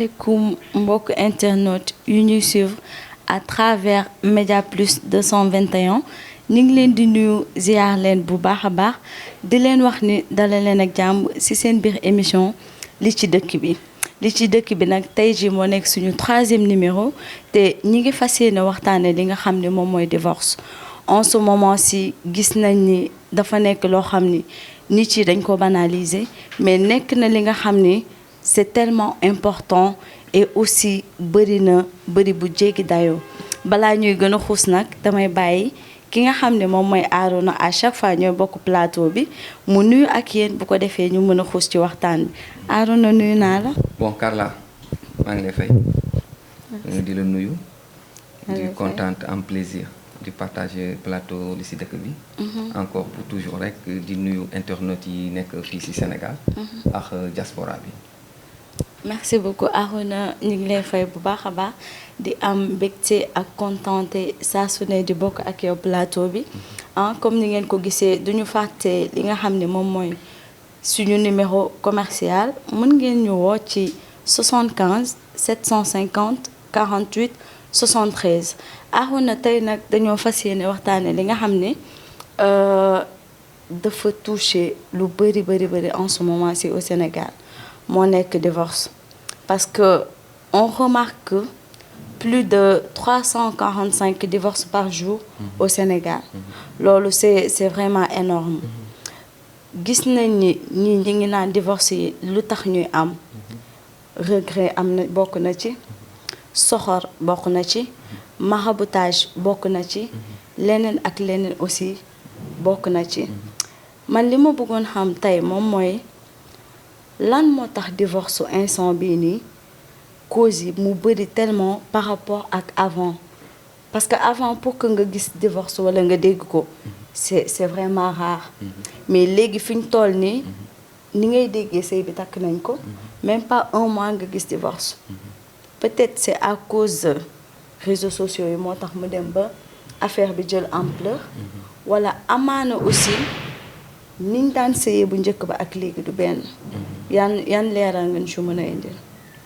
asalaamaaleykum mbokk internet yu ñuy suivre à travers Média Plus 221 ñu ngi leen di nuyu ziar leen bu baax a baax di leen wax ni dala leen ak jàmm ci seen biir émission li ci dëkk bi. li ci dëkk bi nag tey jii moo nekk suñu 3e numéro te ñi ngi fas yéene waxtaane li nga xam ne moom mooy divorce en ce moment ci gis nañ ni dafa nekk loo xam ni nit yi dañ ko banaliser mais nekk na li nga xam ni c'est tellement important et aussi bëri bu jéggi dayoo balaa ñuy gën a xuus nag damay bàyyi ki nga xam ne moom mooy Arona à chaque fois ñooy bokk plateau bi mu nuyu ak yéen bu ko defee ñu mën a xuus ci waxtaan bi Arona nuyu naa la. Bon Carla maa ngi lay fay. di la nuyu. di contente en plaisir di partager plateau li ci dëkk bi. encore pour toujours rek di nuyu internautes yi nekk fii ci Sénégal. ak diaspora bi. merci beaucoup Arona ñu ngi lay fay bu baax a baax di am mbégte ak contenté saa su ne di bokk ak yow plateau bi comme ni ngeen ko gisee duñu fàtte li nga xam ne moom mooy suñu numéro commercial mën ngeen ñu woo ci 75 750 48 73 Arona tey nag dañoo fas yéene waxtaane li nga xam ne dafa touché lu bëri en ce moment ci au Sénégal moo nekk divorce parce que on remarque plus de 345 divorces par jour au Sénégal loolu c'est vraiment énorme gis nañ ni ñi ngi naan divorce yi lu tax ñuy am regret am na bokk na ci soxor bokk na ci maraboutage bokk na ci leneen ak leneen aussi bokk na ci man li ma bëggoon xam tey moom mooy lan moo tax divorce instant bii nii cause yi mu bëri tellement par rapport ak avant parce que avant pour que nga gis divorce wala nga dégg ko c'est vraiment rare mais léegi fi ñu toll nii ni ngay déggee sëy bi takk nañ ko même pas un mois nga gis divorce peut-être c'est à cause réseaux sociaux yi moo tax mu dem ba affaire bi jël ampleur wala amaana aussi niñ daan sëyee bu njëkk ba ak léegi du benn yan leeral nga ñu ci mën a indil.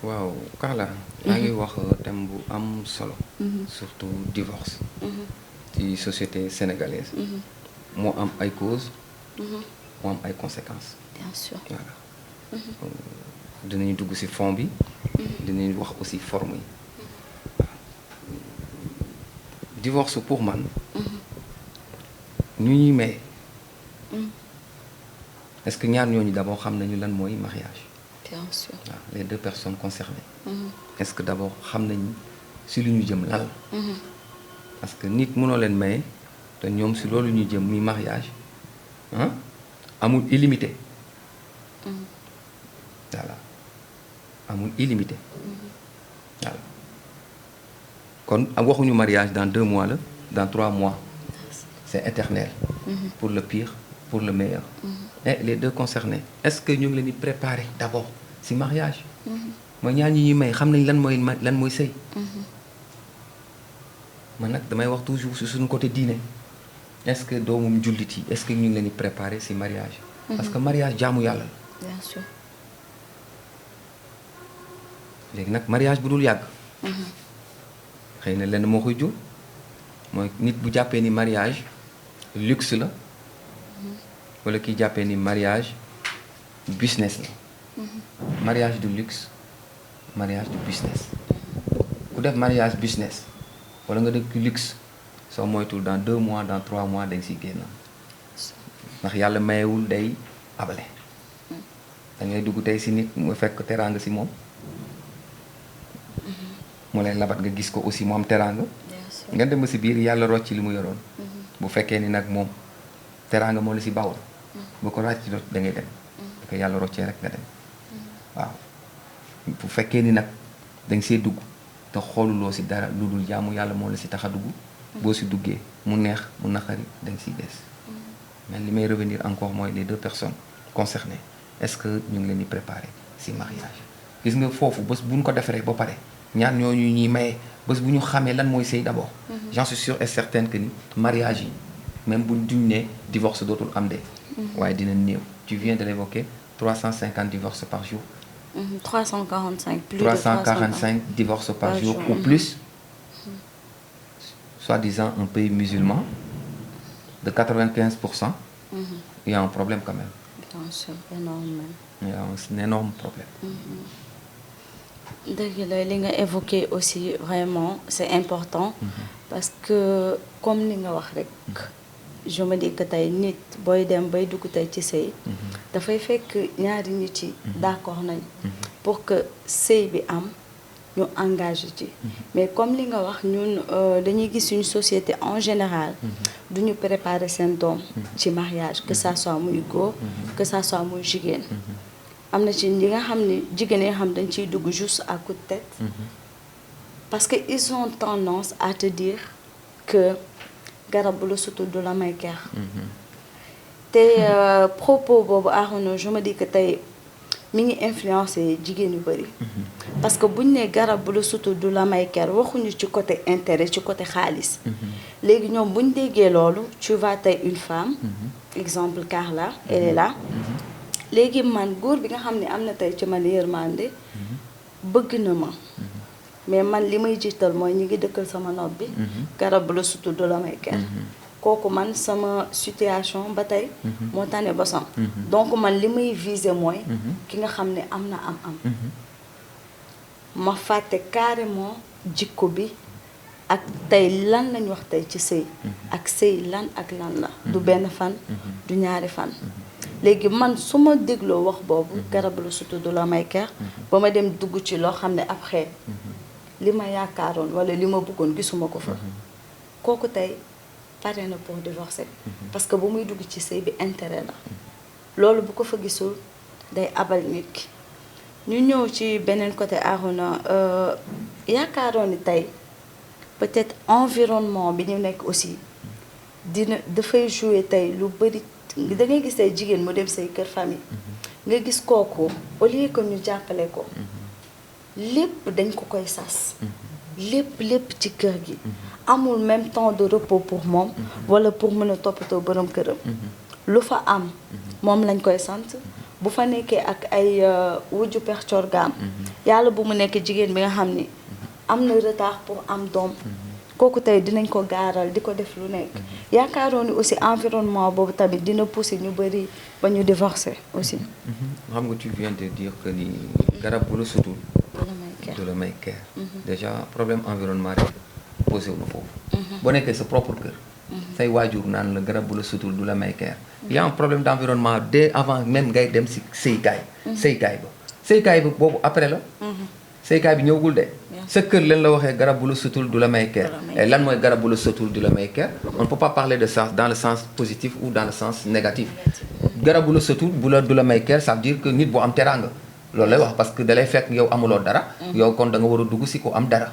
waaw Carla yaa ngi wax thème bu am solo. surtout divorce. ci société sénégalaise. moo am ay causes. moo am ay conséquences. bien sûr voilà. dinañu dugg ci fond bi. dinañu wax aussi forme yi. divorce pour man. ñu ñuy may. est-ce que ñaar ñooñu d'abord xam nañu lan mooy mariage. bien sûr waaw les deux personnes concernées. est-ce que d'abord xam nañu si lu ñu jëm lan la. parce que nit mënoo leen maye te ñoom si loolu ñu jëm mi mariage amul illimité. voilà amul illimité. voilà kon waxuñu mariage dans 2 mois la dans 3 mois c'est éternel. pour le pire pour le meilleur. et les deux concernés est-ce que ñu ngi leen di préparer d'abord ci mariage. mooy ñaar ñi ñuy may xam nañ lan mooy sëy. man nag damay wax toujours ci suñu côté diine est-ce que doomum jullit yi est-ce que ñu ngi leen di préparer ci mariage. parce que mariage jaamu yàlla la. bien sûr. léegi nag mariage bu dul yàgg. xëy na lenn moo koy jur mooy nit bu jàppee ni mariage luxe la. wala kii jàppee ni mariage business la. mariage du luxe mariage du business. ku def mariage business wala nga def luxe soo moytul dans 2 mois dans 3 mois dañ siy génn ndax yàlla mayewul day abale. da ngay dugg tey si nit mu fekk teraanga si moom. mu lay labat nga gis ko aussi mu am teraanga. nga dem ba si biir yàlla rocc li mu yoroon. bu fekkee ni nag moom teraanga moo la si bawul. bu ko ràcc da ngay dem. parce que yàlla roccee rek nga dem. waaw bu fekkee ni nag da nga see dugg te xooluloo si dara lu dul jaamu yàlla moo la si tax a dugg. boo si duggee mu neex mu naqari da nga siy des. mais li may revenir encore mooy les 2 personnes concernées est-ce que ñu ngi leen di préparer si mariage. gis nga foofu bés bu ñu ko defaree ba pare ñaar ñooñu ñuy maye bés bu ñu xamee lan mooy sëy d'abord. j'en suis sûr et certain que ni mariage yi même bu duñ ne divorce dootul am de. waaye dina néew tu viens de l'évoquer 350 divorces par jour 345, plus 345 de divorces par jour jour. ou plus, soi-disant un pays musulman de 95%, il y a un problème quand même. Bien sûr, énorme. Il y a un énorme problème. dëgg la li nga évoqué aussi vraiment c'est important parce que comme li nga wax rek je me dis que tey nit booy dem bay dugg tey ci sëy dafay fekk ñaari nit yi d'accord nañ pour que sëy bi am ñu engagé ci mais comme li nga wax ñun dañuy gis une société en général duñu préparer seen doom ci mariage que ça soit muy góor que ça soit muy jigéen am na ci ñi nga xam ne jigéen yi nga xam dañ ciy dugg juste à coup de tête parce que ils ont tendance à te dire que garab bu la sutul du la may ker te propos boobu Arona je me dis que tey mi ngi influencé jigéen yu bëri parce que buñ ne garab bu la sutul du la may ker waxuñu ci côté intérêt ci côté xaalis léegi ñoom buñ déggee loolu tu vois tey une femme exemple Carla elle est là léegi man góor bi nga xam ne am na tey ci man yërmande bëgg na ma mais man li may jiital mooy ñi ngi dëkkal sama nopp bi garab bu la sutul du la may ker kooku man sama situation ba tey moo tane bosam donc man li may viser mooy ki nga xam ne am na am ma fàtte carrément jikko bi ak tey lan lañ wax tey ci sëy ak sëy lan ak lan la du benn fan du ñaari fan léegi man su ma dégloo wax boobu garab la sutu du la may ker ba ma dem dugg ci loo xam ne après li ma yaakaaroon wala li ma bëggoon gisuma ko fa kooku tey pare na pour divorcer parce que bu muy dugg ci sëy bi intérêt la loolu bu ko fa gisul day abal nit ki ñu ñëw ci beneen côté Arona yaakaaroon ni tey peut-être environnement bi ñu nekk aussi dafay jouer tey lu bëri da ngay gis tey jigéen mu dem say kër famille nga gis kooku au lieu que ñu jàppale ko lépp dañ ko koy sas lépp ci kër gi amul même temps de repos pour moom wala pour mën a toppatoo borom këram lu fa am moom lañ koy sant bu fa nekkee ak ay wujju percorgam yàlla bu mu nekk jigéen bi nga xam ni am na retard pour am doom kooku tey dinañ ko gaaral di ko def lu nekk yaakaaroon ni aussi environnement boobu tamit dina pousser ñu bëri ba ñu divorcer aussi xam nga tu viens de dire que ni garab bu la sutul du la may ker déjà problème environnement rek posé wu na foofu boo nekkee sa propre kër say waajur naan la garab bu la sutul du la may ker il y a un problème d'environnement dès avant même ngay dem si sëykaay ba boobu après la sëykaay bi ñëwagul de sa kër leen la waxee garab bu la sutul du la may ker et lan mooy garab bu la sutul du la may ker on ne peut pas parler de sens dans le sens positif ou dans le sens négatif garab bu la sutul du la may ker ça veut dire que nit bu am teraanga loolu lay wax parce que dalay fekk yow amuloo dara yow kon da nga war a dugg si ko am dara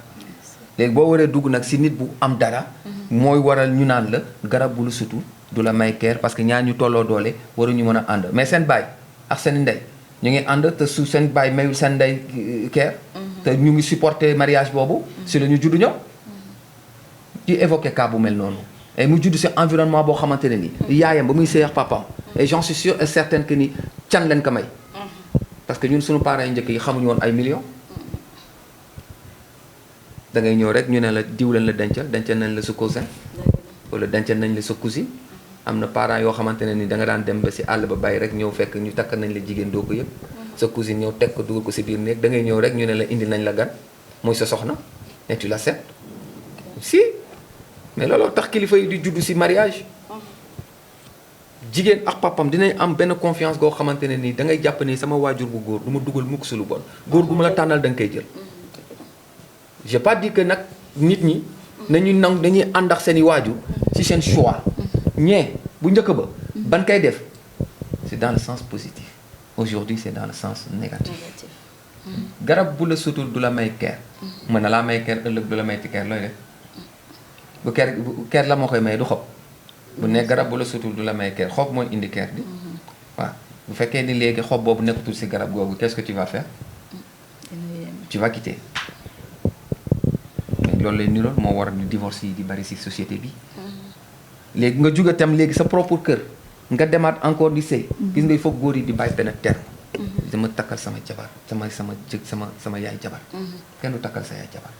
léegi boo waree dugg nag si nit bu am dara mooy waral ñu naan la garab bu la sutul du la may ker parce que ñaar ñu tolloo doole waruñu mën a ànd mais seen baay ak seen ndey ñu ngi ànd te su seen baay mayul seen ndey ker te ñu ngi supporter mariage boobu si la ñu judd ñoom di évoquer cas bu mel noonu et mu judd si environnement boo xamante ne ni yaayam ba muy sëy ak papaam et j'en suis sûr et certain que ni can leen ko may parce que ñun suñu parents yi njëkk yi xamuñu woon ay millions da ngay ñëw rek ñu ne la diw leen la dencal nañ la sa cousin wala dencal nañ la sa cousine am na parents yoo xamante ne ni da nga daan dem ba si àll ba bàyyi rek ñëw fekk ñu takk nañ la jigéen doo ko yëg sa cousine ñëw teg ko dugal ko si biir néeg da ngay ñëw rek ñu ne la indi nañ la gan mooy sa soxna et tu l'acceptes si mais looloo tax kilifa yi di juddu si mariage jigéen ak papam dinañ am benn confiance goo xamante ne nii da ngay jàpp ni sama waajur bu góor du ma dugal mukk si lu bon góor gu ma la tànnal da nga koy jël j'ai pas dit que nag nit ñi nañu nangu dañuy ànd ak seen i waajur ci seen choix ñee bu njëkk ba ban koy def c'est dans le sens positif aujourd'hui c'est dans le sens négatif garab bu la sutul du la may ker mën na laa may ker ëllëg du la may ti ker looy def bu ker la moo koy may du xob bu ne garab bu la sutul du la may ker xob mooy indi ker bi waaw bu fekkee ni léegi xob boobu nekkatul ci garab googu qu'est-ce que tu vas faire tu vas quitter loolu lay niroon moo war di divorce yi di bari ci société bi léegi nga jóge tam léegi sa propre kër nga demaat encore di sëy gis nga il faut góor yi di bàyyi benn terme dama takkal sama jabar sama yaay jabar. kenn du takkal sa yaay jabar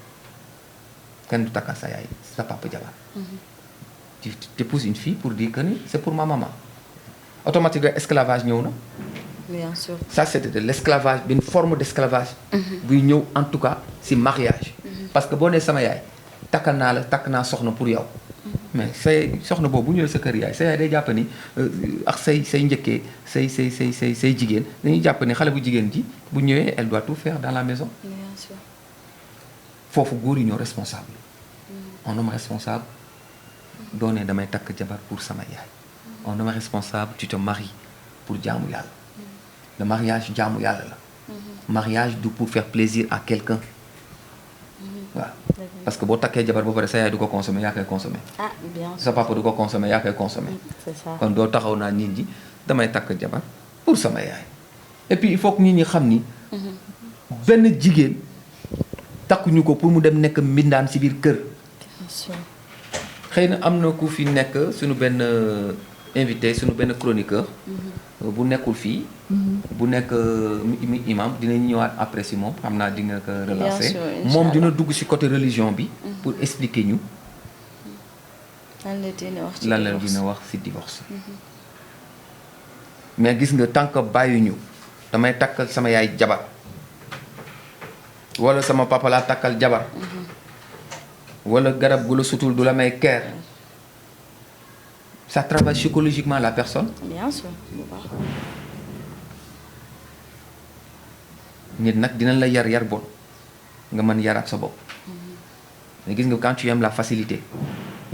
kenn du takkal sa yaay sa papa jabar. tu épouses une fille pour dire que ni c'est pour ma maman automatiquement esclavage ñëw na. bien sûr. ça c'était de l'esclavage une forme d'esclavage. buy ñëw en tout cas si mariage. parce que boo nee sama yaay takk naa soxna pour yow. mais say soxna boobu bu ñëwee sa kër yaay sa yaay day jàpp ni ak say njëkkee say jigéen dañuy jàpp ni xale bu jigéen ji bu ñëwee elle doit tout faire dans la maison. bien sûr. foofu góor yi ñoo responsable. un homme responsable doone damay takk jabar pour sama yaay. un homme responsable tu te maries pour jaamu yàlla. le mariage jaamu yàlla la. mariage du pour faire plaisir à quelqu'un. waaw parce que boo takkee jabar ba pare sa yaay du ko consommer yaa koy consommer. ah bien sûr. sa papa du ko consommer yaa koy consommer. c'est ça. kon doo taxaw naa nit ñi damay takk jabar pour sama yaay. et puis il faut que nit ñi xam ni. benn jigéen takkuñu ko pour mu dem nekk mbindaan ci biir kër. bien sûr. xëy na am na ku fi nekk suñu benn invité suñu benn chroniqueur. bu nekkul fii. bu nekk imam dinañ ñëwaat après si moom xam naa dina ko relancer. moom dina dugg ci côté religion bi. pour expliquer ñu. lan la dina wax ci divorce. mais gis nga tant que bàyyiñu damay takkal sama yaay jabar wala sama papa laa takkal jabar. wala garab gu la sutul du la may keer. ça travaille psychologiquement la personne. bien sûr. nit nag dina la yar bon nga mën yaraat sa bopp. mais gis nga quand tu aimes la facilité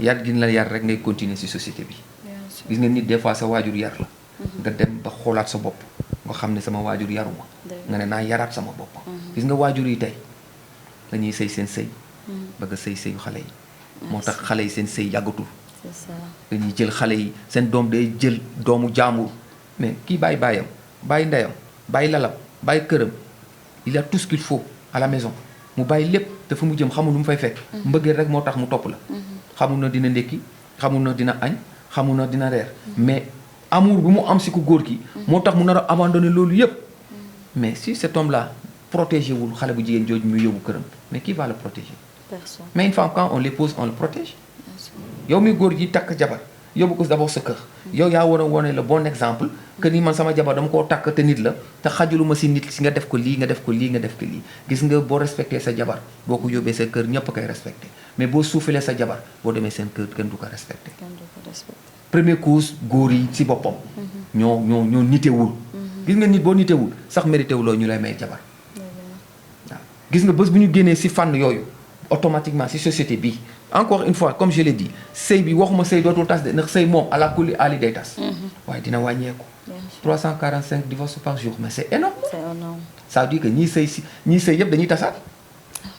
yar gi la yar rek ngay continuer ci société bi. gis nga nit des fois sa waajur yar la. nga dem ba xoolaat sa bopp nga xam ne sama waajur yaruma. nga ne naa yaraat sama bopp. gis nga waajur yi tey dañuy sëy seen sëy. bëgg a sëyu xale yi. moo tax xale yi seen sëy yàggatul. c'est ça. dañuy jël xale yi seen doom day jël doomu jaambur mais kii bàyyi baayam bàyyi ndeyam bàyyi lalam bàyyi këram il a tout ce qu'il faut à la maison mu bàyyi lépp te fu mu jëm xamul lu mu fay fekk. mbëggeel rek moo tax mu topp la. xamul na dina ndékki xamul na dina añ xamul na dina reer mais amour bi mu am si ku góor ki moo tax mu nar a abandonner loolu yépp mais si cet homme là protégé wul xale bu jigéen jooju muy yóbbu këram mais qui va le protéger. personne. mais une femme quand on l'épouse on le protège. yow mi góor ji takk jabar yóbbu ko d'abord sa kër. yow yaa war a wone le bon exemple que ni man sama jabar dama koo takk te nit la te xajuluma si nit si nga def ko lii nga def ko lii nga def ko lii gis nga boo respecté sa jabar boo ko yóbbee sa kër ñëpp koy respecté mais boo suufalee sa jabar boo demee seen kër kenn du ko respecté. première cause góor yi si boppam. ñoo nitewul. gis nga nit boo nitewul sax mérité wuloo ñu lay may jabar. waaw gis nga bés bu ñu génnee si fànn yooyu automatiquement si société bi encore une fois comme je l'ai dit sëy bi waxuma sëy dootul tas de ndax sëy moom ala kulli ali day tas. waaye dina wàññeeku. 345 divorces par jour mais c'est énorme. c'est énorme. ça veut dire que ñii sëy yëpp dañuy tasaat.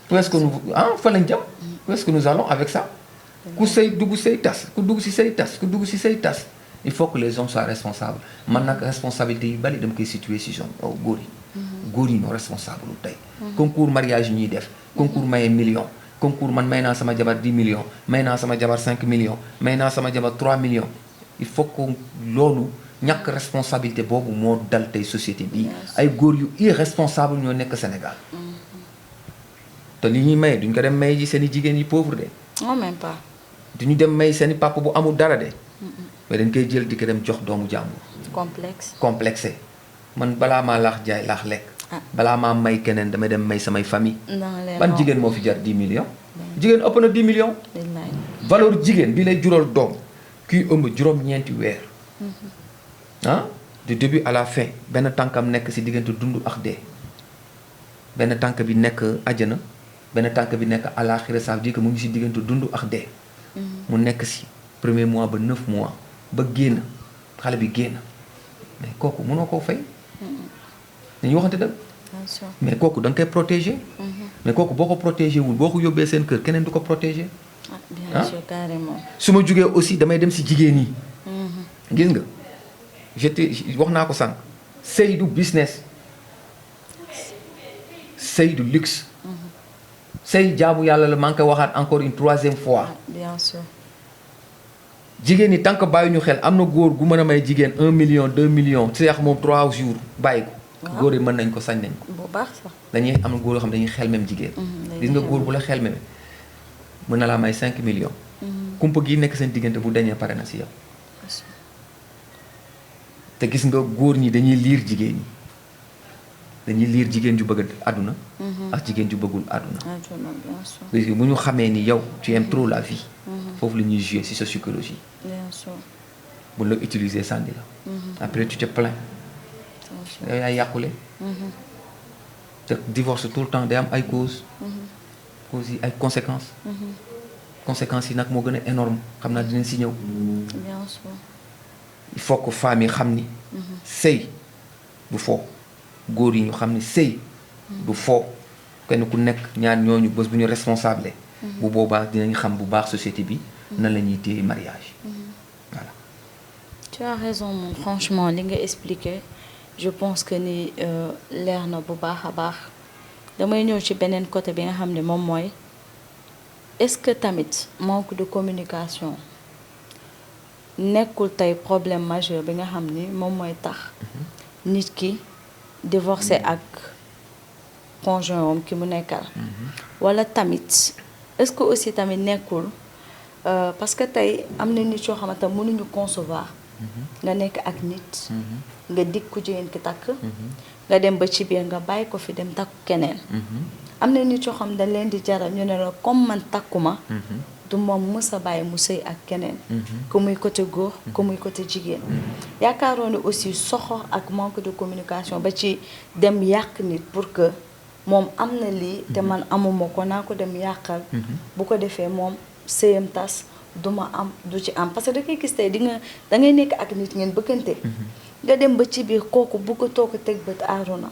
où est-ce que nous fa lañ jëm. où est-ce que nous allons avec ça. ku sëy dugg sëy tas ku dugg si sëy tas ku dugg si sëy tas il faut que les hommes soient responsables man nag responsabilité yu bari dama koy situer si zone góor yi. góor yi ñoo responsable tey. concours mariage ñuy def. concours maye million. concours man may naa sama jabar 10 millions may naa sama jabar 5 millions may naa sama jabar 3 millions il faut que loolu ñàkk responsabilité boobu moo dal tey société bi ay góor yu irresponsable ñoo nekk Sénégal. te li ñuy maye duñ ko dem maye ji seen i jigéen yi pauvre de. non même pas. duñu dem may seen i papa bu amul dara de. mais dañ koy jël di ko dem jox doomu jàmbur. complexé man balaa maa laax jaay laax lekk. balaa maa may keneen damay dem may samay famille. ban jigéen moo fi jar 10 millions. jigéen ëpp na 10 millions. valeur jigéen bi lay jural doom kuy ëmb juróom-ñeenti weer. du début à la fin benn tànkam nekk ci diggante dund ak dee. benn tànk bi nekk àjjana benn tànk bi nekk àllaaxira ça veut dire que mu ngi ci diggante dund ak dee. mu nekk ci premier mois ba 9 mois ba génn xale bi génn mais kooku mënoo koo fay. dañuy waxante dëgg. mais kooku da nga koy protéger. mais kooku boo ko protégé wul boo ko yóbbee seen kër keneen du ko protéger. bien sûr carrément. su ma jugee aussi damay dem ci jigéen yi. gis nga wax naa ko sànq. sëy du business. sëy du luxe. sëy jaamu yàlla la maa ngi koy waxaat encore une 3e fois. bien sûr. jigéen ñi tant que bàyyi ñu xel am na góor gu mën a may jigéen 1 million 2 millions seex moom 3 jours bàyyi ko góor yi mën nañ ko sañ nañ ko. bu baax sax. dañuy am góor yoo xam dañuy xel même jigéen. gis nga góor bu la xel même mën na laa may 5 millions. kumpa gi nekk seen diggante bu dañee pare na si yow. te gis nga góor ñi dañuy liir jigéen ñi dañuy liir jigéen ju bëgg àdduna. ak jigéen ju bëggul àdduna. parce que bu ñu xamee ni yow tu aimes trop la vie. foofu la ñuy jouer si sa psychologie. bien sûr. bu la utiliser sànni la. après tu te plains. yow yaay yàqule. te divorce tout le temps day am ay causes. causes yi ay conséquences. conséquences yi nag moo gën a énorme xam naa dinañ si ñëw. bien sûr. il faut que femmes yi xam ni. sëy du foo góor yi ñu xam ni sëy du foo kenn ku nekk ñaar ñooñu bés bu ñu responsable. bu boobaa dinañ xam bu baax société bi. nan la ñuy téye mariage. voilà. tu as raison moom franchement li nga expliqué je pense que ni leer na bu baax a baax damay ñëw ci beneen côté bi nga xam ne moom mooy est-ce que tamit manque de communication nekkul tey problème majeur bi nga xam ni moom mooy tax nit ki divorcé ak conjoint wam ki mu nekkal. wala tamit est-ce que aussi tamit nekkul parce que tey am na nit yoo xamante ne mënuñu concevoir. nga nekk ak nit. nga dig ku jigéen ki takk. nga dem ba ci biir nga bàyyi ko fi dem takku keneen. am na nit yoo xam dañ leen di jaral ñu ne la comme man takkuma. du moom mës a bàyyi mu sëy ak keneen. que muy côté góor que muy côté jigéen. yaakaaroon ne aussi soxor ak manque de communication ba ci dem yàq nit pour que moom am na lii te man amuma ko naa ko dem yàqal. bu ko defee moom sëyam tas. duma am du ci am parce que da ngay gis tey da ngay nekk ak nit ngeen bëggante. nga dem ba ci biir kooku bëggatoo ko teg bët aaruna.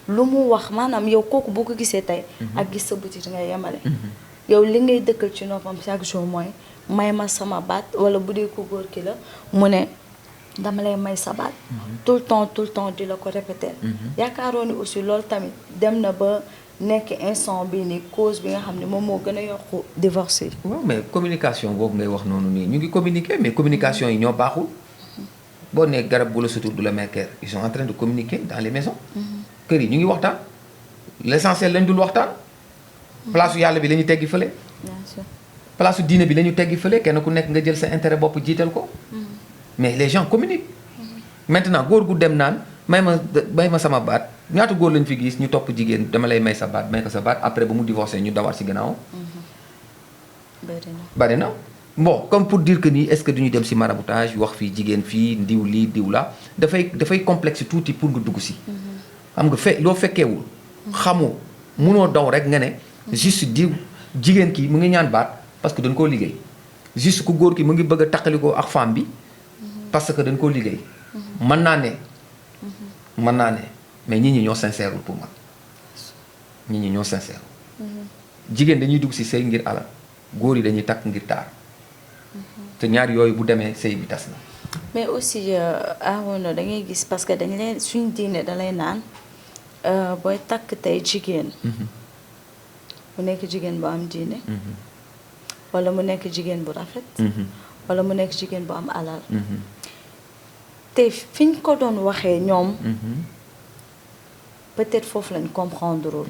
lu mu wax maanaam yow kooku boo ko gisee tey. ak gis sa bëtit nga yemale. yow li ngay dëkkal ci noppam chaque jour mooy may ma sama baat wala bu dee ko góor ki la mu ne dama lay may sa baat. tout le temps di la ko répéter. yaakaaroon ni aussi loolu tamit dem na ba. nekk instant bii ni cause bi nga xam ne moom moo gën a yokku divorce yi. waaw mais communication boobu ngay wax noonu nii ñu ngi communiquer mais communication yi ñoo baaxul. boo nee garab bu la sutur du la merkeer ils sont en train de communiquer dans les maisons. kër yi ñu ngi waxtaan. l'essentiel lañ dul waxtaan. place su yàlla bi la ñu teggi fële. bien sûr. place su diine bi la ñu teggi fële kenn ku nekk nga jël sa intérêt bopp jiital ko. mais les gens communiquent. maintenant góor gu dem naan may ma sama baat. ñaata góor lañ fi gis ñu topp jigéen dama lay may sa baat may ko sa baat après ba mu divorcé ñu dawaat ci gannaaw. bari na bon comme pour dire que nii est-ce que duñu dem ci maraboutage wax fii jigéen fii ndiw lii diw la dafay complexe tuuti pour nga dugg ci. xam nga loo fekkeewul. xamoo munoo daw rek nga ne. juste diw jigéen ki mu ngi ñaan baat parce que dañ koo liggéey. juste ku góor ki mu ngi bëgg a taqalikoo ak femme bi. parce que dañ koo liggéey. mën naa ne. mais ñi ñoo sincère pour man ñi ñoo sincère. jigéen dañuy dugg ci sëy ngir alal góor yi dañuy takk ngir taar. te ñaar yooyu bu demee sëy bi tas na. mais aussi Arona da ngay gis parce que dañ leen suñ diine da lay naan booy takk tey jigéen. mu nekk jigéen bu am diine. wala mu nekk jigéen bu rafet. wala mu nekk jigéen bu am alal. te fiñ ko doon waxee ñoom. peut-être foofu lañ comprendre.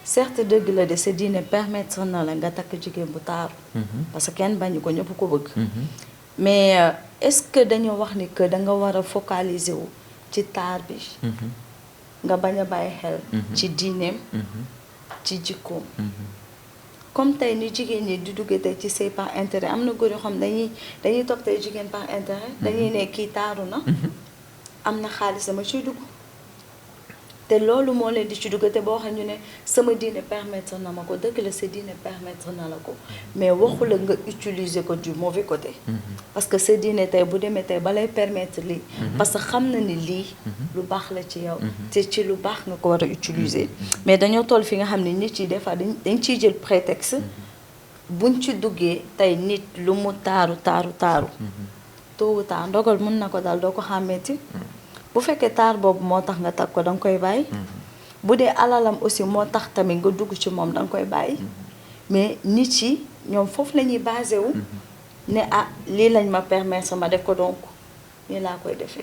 certes dëgg la de sa diine permettre na la nga takk jigéen bu taaru. parce que kenn bañu ko ñëpp ko bëgg. mais est-ce que dañoo wax ni que da nga war a focaliser wu ci taar bi. nga bañ a bàyyi xel. ci diineem. ci jikkoom. comme tey ni jigéen ñi di duggee tey ci sëy par intérêt am na góor yoo xam dañuy topp tey jigéen par intérêt. dañuy ne kii taaru na. am na xaalis dama ciy dugg. te loolu moo leen di ci dugg te boo xam ñu ne sama diine permettre na ma ko dëgg la sa diine permettre na la ko mais waxu la nga utiliser ko du mauvais côté. parce que sa diine tey bu demee tey ba lay permettre lii. parce que xam na ni lii. lu baax la ci yow. te ci lu baax nga ko war a utiliser. mais dañoo toll fi nga xam ne nit yi des fois dañ ciy jël prétexte. buñ ci duggee tey nit lu mu taaru. tôt ou tard ndogal mën na ko daal doo ko xàmmeeti. bu fekkee taar boobu moo tax nga takk ko da nga koy bàyyi. bu dee alalam aussi moo tax tamit nga dugg ci moom da nga koy bàyyi. mais nit yi ñoom foofu la ñuy basé wu. ne lii lañ ma permettre ma def ko donc nii laa koy defee.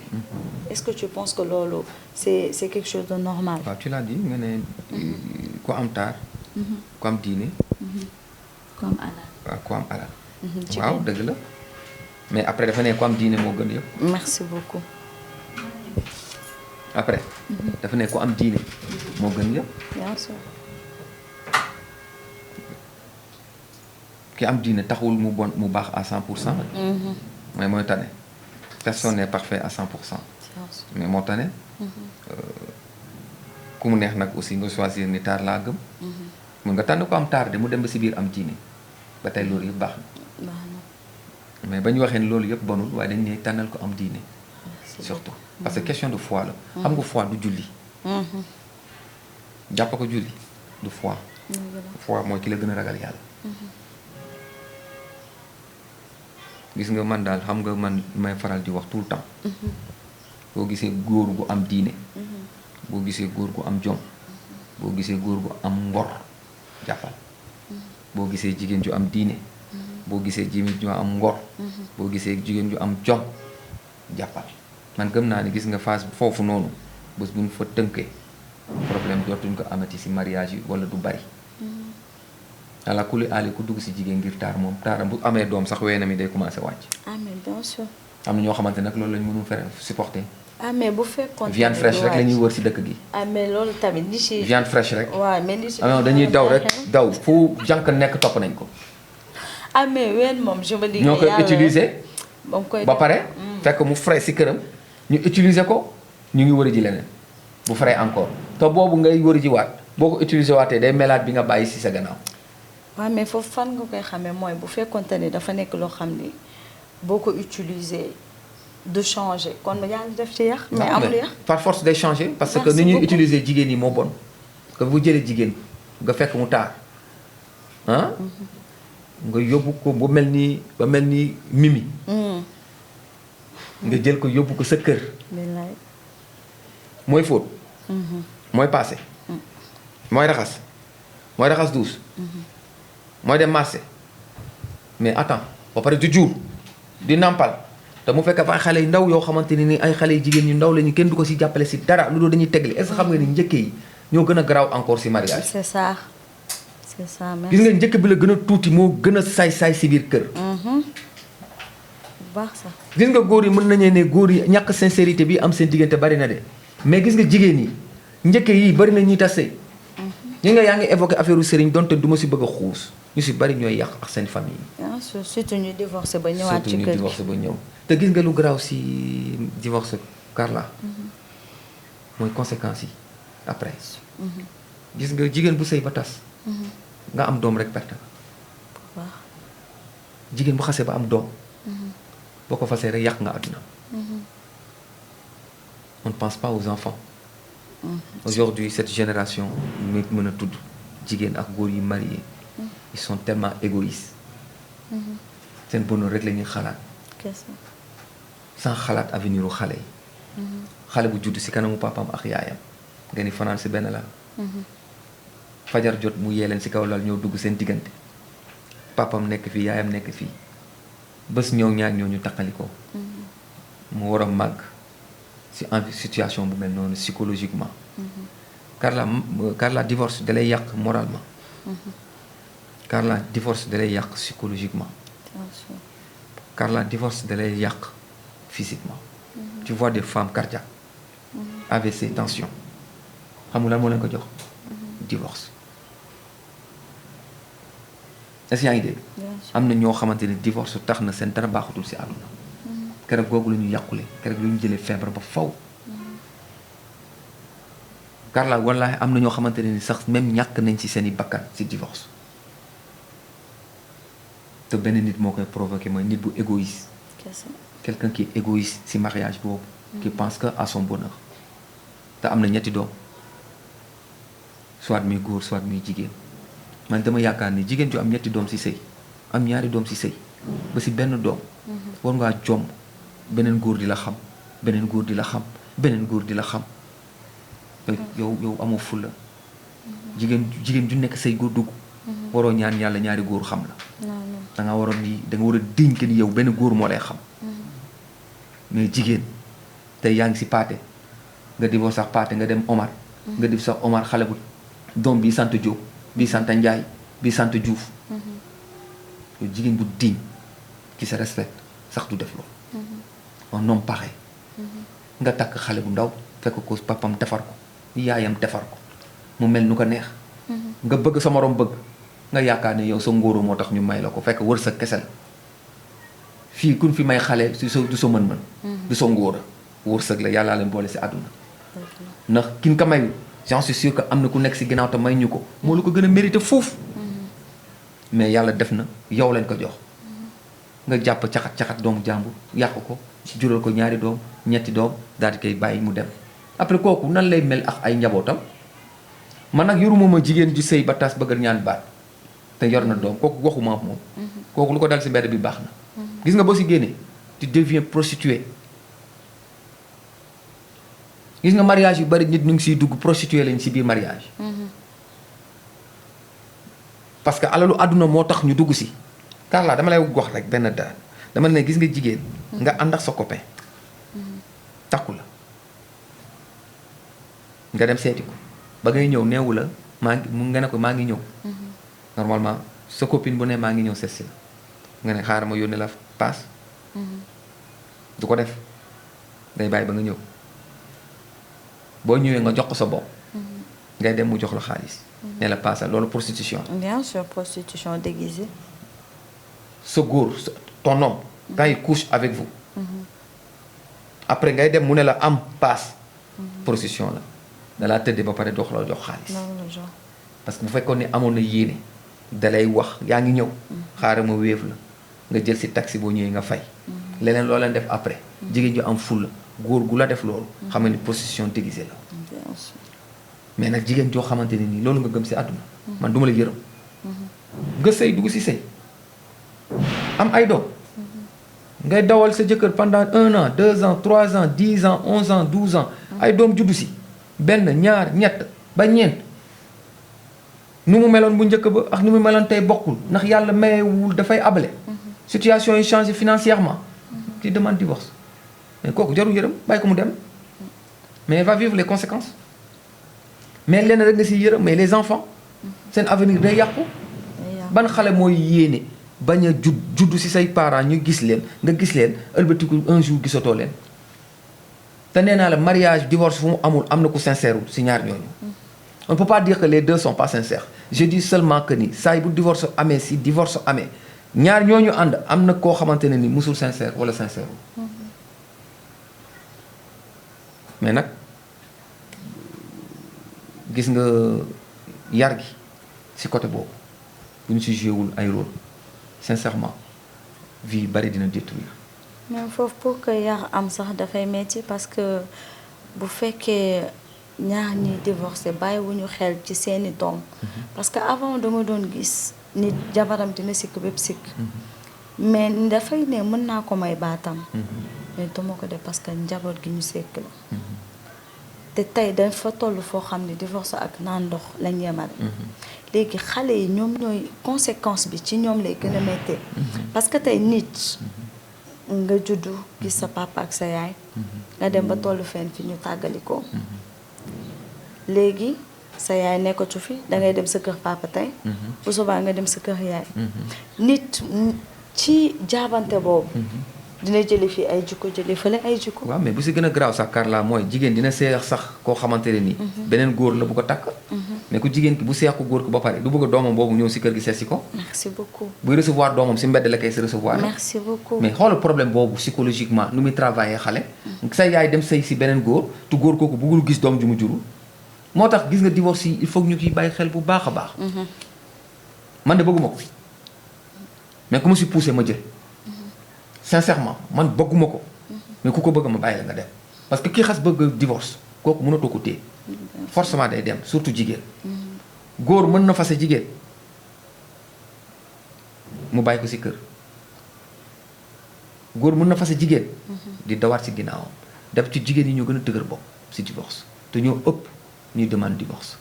est-ce que tu penses que loolu c'est quelque chose de normal. waaw tu l'as dit nga ne ku am taar. ku am diine. ku am alal. waaw ku am alal. waaw dëgg la mais après dafa ne ku am diine moo gën yëpp. merci beaucoup. après. dafa ne ku am diine moo gën yëpp. bien sûr. ki am diine taxul mu bon mu baax à 100%. mais mooy tane. personne n'est parfait à 100%. mais moo tane. ku mu neex nag aussi nga choisir ni taar laa gëm. mun nga tànn ko am taar de mu dem ba si biir am diine ba tey loolu yëpp baax na. mais ba ñu waxee ne loolu yëpp bonul waaye dañ ne tànnal ko am diine. surtout parce que question de foi la. xam nga foi du julli. jàpp ko julli du foi. foi mooy ki la gën a ragal yàlla. gis nga man daal xam nga man may faral di wax tout le temps. boo gisee góor gu am diine. boo gisee góor gu am jom. boo gisee góor gu am ngor jàppal. boo gisee jigéen ju am diine. boo gisee jigéen ju am ngor. boo gisee jigéen ju am jom jàppal. man gëm naa ni gis nga phase foofu noonu bés bu ñu fa tënkee problème dootuñ ko amati ci mariage yi wala du bari. ala kulli aali ku dugg ci jigéen ngir taar moom taaram bu amee doom sax weenam yi day commencé wàcc. ah mais bien sûr. am na ñoo xamante nag loolu lañ mënul faire supporter. ah mais bu fekkoon. viande fraîche rek la ñuy wër ci dëkk gi. ah mais loolu tamit li ci. viande fraîche rek. waaw mais li ci. ah non dañuy daw rek daw fu jànk nekk topp nañ ko. ah mais ween moom je me dis. ñoo koy utiliser. ba pare fekk mu frais ci këram ñu utiliser ko ñu ngi wëri ji leneen bu frais encore te boobu ngay wëri ji waat boo ko utiliser waatee day melaat bi nga bàyyi ci sa gannaaw. waaw mais foofu fan nga koy xamee mooy bu fekkonte ni dafa nekk loo xam ni boo ko utiliser du changer kon yaa ngi def ci yàq. mais amul yàq par force day changer. parce que ni ñuy utiliser jigéen yi moo bon. que bu jëlee jigéen nga fekk mu taar ah. nga yóbbu ko ba mel ni mimi. nga jël ko yóbbu ko sa kër. mooy fóot. mooy paase. mooy raxas douche. mooy dem marché mais attends ba pare du jur di nàmpal te mu fekk fa ay xale yu ndaw yoo xamante ne ni ay xale yu jigéen ñu ndaw lañu kenn du ko ci jàppale ci dara lu dul dañuy tegle est-ce que xam nga ni njëkk yi ñoo gën a garaaw encore ci mariage. c'est ça merci. gis nga njëkk bi la gën a tuuti moo gën a saay-saay ci biir kër. baax sax. gis nga góor yi mën nañu ne góor yi ñàkk sincérité bi am seen diggante bari na de mais gis nga jigéen yi njëkk yi bari na ñuy tase. ñi nga yaa ngi évoqué affaire sëriñ donte du ma ci bëgg a xuus ñu ci bari ñooy yàq ak seen famille. surtout ñu divorcé ba ñëwaat ci kër gi surtout ñu divorcé ba ñëw. te gis nga lu garaaw ci divorce Carla. mooy conséquences yi après. gis nga jigéen bu sëy ba tas. nga am doom rek perte. waaw. jigéen bu xasee ba am doom. boo ko fasee rek yàq nga àdduna. on ne pense pas aux enfants. Aujourd'hui cette génération mi mën a tudd jigéen ak góor yi mariés. ils sont tellement égoïstes. seen bonheur rek la ñuy xalaat. sans xalaat avenir u xale yi. xale bu judd ci kanamu papaam ak yaayam nga ni fanaan ci benn lal. fajar jot mu yee leen ci kaw lal ñëw dugg seen diggante. papaam nekk fii yaayam nekk fii bés ñëw ñaar ñoo ñu taqalikoo. mu war a màgg ci situation bu mel noonu psychologiquement. Carla divorce da lay yàq moralement. Carla divorce da lay yàq psychologiquement. Carla divorce da lay yàq physiquement. tu vois des femmes cardiaques. AVC tension xam nga lan moo leen ko jox. divorce. est-ce que yaa ngi dégg. am na ñoo xamante ne divorce tax na seen dara baaxatul ci àdduna. keroog googu la ñu yàqule keroog la ñu jëlee feebar ba faw. Carla wallaahi am na ñoo xamante ne ni sax même ñàkk nañ ci seeni bakkan ci divorce. te benn nit moo koy provoqué mooy nit bu égoïste. quelqu'un qui est égoïste ci mariage boobu. qui pense que à son bonheur. te am na ñetti doom soit muy góor soit muy jigéen man dama yaakaar ni jigéen ju am ñetti doom ci sëy am ñaari doom ci sëy ba ci benn doom. war ngaa jomb beneen góor di la xam beneen góor di la xam beneen góor di la xam. yow amoo fulla jigéen ju nekk say góor dugg. waroo ñaan yàlla ñaari góor xam la. da nga war a diñ que ni yow benn góor moo lay xam. mais jigéen tey yaa ngi si Paate nga divorce sax Paate nga dem Omar nga def sax Omar xale bu doom bii sant Diop bii sant Ndiaye bii sant Diouf yow jigéen bu digne qui se respecte sax du def loolu un homme pareil nga takk xale bu ndaw fekk ko papam defar ko yaayam defar ko mu mel nu ko neex nga bëgg sa morom bëgg nga yaakaar ne yow sa ngóoro moo tax ñu may la ko fekk wër sa kese la fii kun fi may xale du sa mën-mën du sa ngóora wërsëg la yàllaa leen boole si àdduna ndax kin ka may j'en suis sûr que am na ku nekk si ginnaaw te may ñu ko moo lu ko gën a mérité foofu mais yàlla def na yow lañ ko jox nga jàpp caxat doomu jàmbur yàq ko jural ko ñaari doom ñetti doom daal di koy bàyyi mu dem après kooku nan lay mel ak ay njabootam man nag yoruma ma jigéen ju sëy ba tas bëgg ñaan baat te yor na doom kooku waxuma ak moom kooku lu ko dal si mbedd bi baax na gis nga boo si génnee tu deviens prostituée gis nga mariage yu bari nit ñu ngi siy dugg prostituée lañ si biir mariage parce que alalu àdduna moo tax ñu dugg si Carla dama lay wax rek benn dara dama ne gis nga jigéen nga ànd ak sa copain takku la nga dem seeti ko ba ngay ñëw neewu la nga ne ko maa ngi ñëw normalement sa copine bu ne maa ngi ñëw seet si la nga ne xaaral ma yónnee la paas du ko def day bàyyi ba nga ñëw boo ñëwee nga jox ko sa bopp ngay dem mu jox la xaalis ne la paasal loolu prostitution bien sûr prostitution déguisée sa góor ton homme quand il couche avec vous après ngay dem mu ne la am paas prostitution la da laa tëddee ba pare dox la jox xaalis parce que bu fekkoon ne amoon na yéene dalay wax yaa ngi ñëw xaaral ma wéef la nga jël si taxi boo ñëwee nga fay leneen loo leen def après jigéen ju am fulla góor gu la def loolu xam nga ni prostitution déguisée la mais nag jigéen joo xamante ne nii loolu nga gëm si àdduna man duma la yërëm nga sëy dugg si sëy am ay doom ngay dawal sa jëkkër pendant 1 an 2 ans 3 ans 10 ans 11 ans 12 ans ay doom juddu si benn ñaar ñett ba ñeent nu mu meloon bu njëkk ba ak nu mu meloon tey bokkul ndax yàlla mayewul dafay abale situation yi changé financièrement qui demande divorce mais kooku jarul yërëm bàyyi ko mu dem mais elle va vivre les conséquences mais lenn rek nga si yërëm mais les enfants seen avenir day yàqu ban xale mooy yéene bañ a juddu si say parents ñu gis leen nga gis leen ëlbatiku un jour gisatoo leen te nee naa la mariage divorce fu mu amul am na ku sincère si ñaar ñooñu on ne peut pas dire que les deux sont pas sincères je dis seulement que ni saa yi bu divorce amee si divorce amee ñaar ñooñu ànd am na koo xamante ne ni musul sincère wala sincère mais nag gis nga yar gi si côté boobu bu ñu si joué wul ay rôle sincèrement vie bari dina détruire. mais foofu pour que yar am sax dafay metti parce que bu fekkee ñaar ñi divorcé bàyyiwuñu xel ci seeni doom parce que avant dama doon gis nit jabaram dina sikk bépp sikk mais dafay ne mën naa ko may baatam mais duma ko def parce que njaboot gi ñu sekk la te tey dañ fa toll foo xam ne divorce ak naan ndox lañ yemale léegi xale yi ñoom ñooy conséquence bi ci ñoom lay gën a méttee parce que tey nit nga juddu gis sa papa ak sa yaay nga dem ba tollu fenn fi ñu tàggalikoo léegi sa yaay nekkatu fi dangay dem sa kër papa tey bu subaa nga dem sa kër yaay nit ci jaabante boobu dina jële fii ay jikko jële fële ay jikko waaw mais bu si gën a garaaw sax Carla mooy jigéen dina seex sax koo xamante ne nii beneen góor la bu ko takk mais ku jigéen ki bu seex ko góor ko ba pare du bëgg a doomam boobu ñëw si kër gi seet si ko merci beaucoup buy recevoir doomam si mbedd la koy si recevoir merci beaucoup mais xoolal problème boobu psychologiquement nu muy travailler xale sa yaay dem sëy si beneen góor tu góor kooku bëggul gis doom ju mu juru moo tax gis nga divorce yi il faut ñu ciy bàyyi xel bu baax a baax man de bëgguma ko mais ku ma si poussé ma jël sincèrement man bëgguma ko mais ku ko bëgg ma bàyyi la nga dem parce que kii xas bëgg divorce kooku mënatoo ko téye forcément day dem surtout jigéen góor mën na fase jigéen mu bàyyi ko si kër góor mën na fase jigéen di dawaat si ginnaawam def ci jigéen yi ñoo gën a dëgër bopp si divorce te ñoo ëpp ñuy demande divorce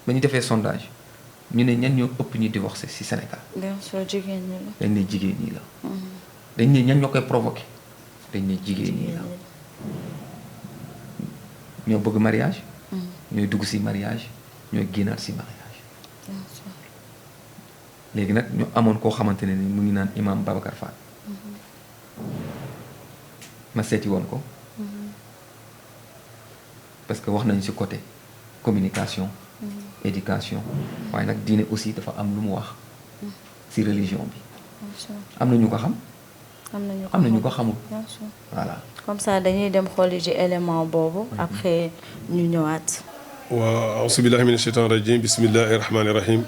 ba ñu defee sondage ñu ne ñan ñoo ëpp ñuy divorcé si Sénégal bien sûr jigéen ñi la dañ ne jigéen ñi la dañ ne ñan ñoo koy provoqué dañ ne jigéen ñi la ñoo bëgg mariage. ñooy dugg ci mariage ñooy génnaat ci mariage. léegi nag ñu amoon koo xamante ne ni mu ngi naan imam Babacar Fall. ma seeti woon ko. parce que wax nañu ci côté communication. éducation waaye nag diine aussi dafa am lu mu wax ci religion bi. am na ñu ko xam. am na ñu ko xamul. voilà. comme ça dañuy dem xooli ci élément boobu. après ñu ñëwaat. waaw auzu billahi mina shaytaani rajim bismillahi rahmaani rahim.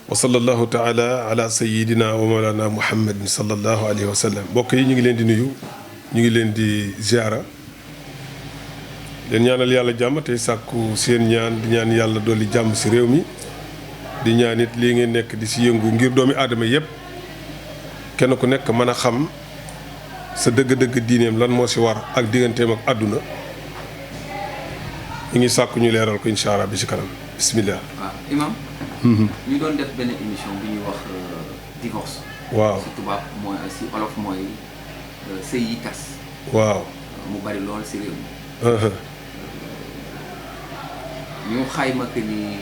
wa sallallahu taala ala sayidina wa mawlana muhammadin sallallahu alayhi wa sallam. mbokk yi ñu ngi leen di nuyu ñu ngi leen di ziara leen ñaanal yàlla jàmm tey sàkku seen ñaan di ñaan yàlla dolli jàmm ci réew mi di ñaan it lii ngeen nekk di ci yëngu ngir doomi aadama yépp kenn ku nekk mën a xam sa dëgg-dëgg diineem lan moo ci war ak digganteem ak àdduna ñu ngi sàkku ñu leeral ko incha allah bi ci kanam bismillah. waaw imam ñu doon def benn émission bi ñuy wax divorce. waaw ci tubaab mooy ci olof mooy sëy yi tas. waaw mu bari lool ci réew mi. ñu xayma que ni